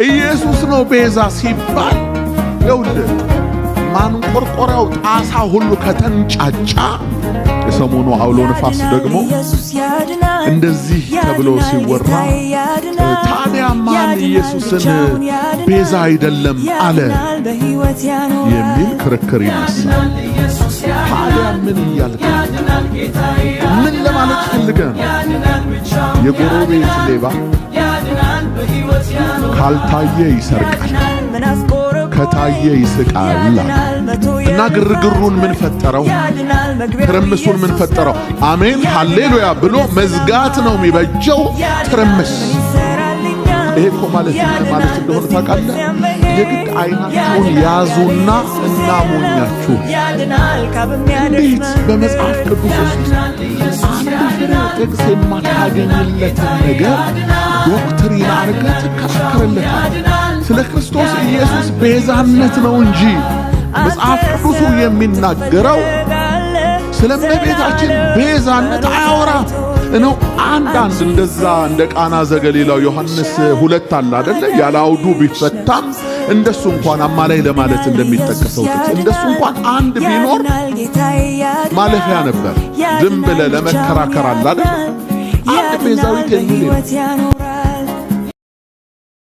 ኢየሱስ ነው ቤዛ ሲባል ይኸውልህ ማንቆርቆሪያው ጣሳ ሁሉ ከተንጫጫ፣ የሰሞኑ አውሎ ንፋስ ደግሞ እንደዚህ ተብሎ ሲወራ ታዲያ ማን ኢየሱስን ቤዛ አይደለም አለ የሚል ክርክር ይነሳል። ታዲያ ምን እያልክ፣ ምን ለማለት ፈልገህ ነው? የጎረቤት ሌባ ካልታየ ይሰርቃል፣ ከታየ ይስቃል። እና ግርግሩን ምን ፈጠረው? ትርምሱን ምን ፈጠረው? አሜን ሃሌሉያ ብሎ መዝጋት ነው የሚበጀው። ትርምስ ይሄ እኮ ማለት ምን ማለት እንደሆነ ታውቃለህ? የግድ አይናችሁን ያዙና እናሞኛችሁ። እንዴት በመጽሐፍ ቅዱስ ውስጥ አንድ ፍሬ ጥቅስ የማታገኝለትን ነገር doctrine አድርገህ ትከራከርለታለህ? ስለ ክርስቶስ ኢየሱስ ቤዛነት ነው እንጂ መጽሐፍ ቅዱሱ የሚናገረው ስለ እመቤታችን ቤዛነት አያወራም። ነው አንዳንድ እንደዛ እንደ ቃና ዘገሊላው ዮሐንስ 2 አለ አይደለ? ያለ አውዱ ቢፈታም እንደሱ እንኳን አማላይ ለማለት እንደሚጠቀሰው ጥቅስ እንደሱ እንኳን አንድ ቢኖር ማለፊያ ነበር። ዝም ብለህ ለመከራከር አለ አይደለ? አንድ ቤዛዊት የሚል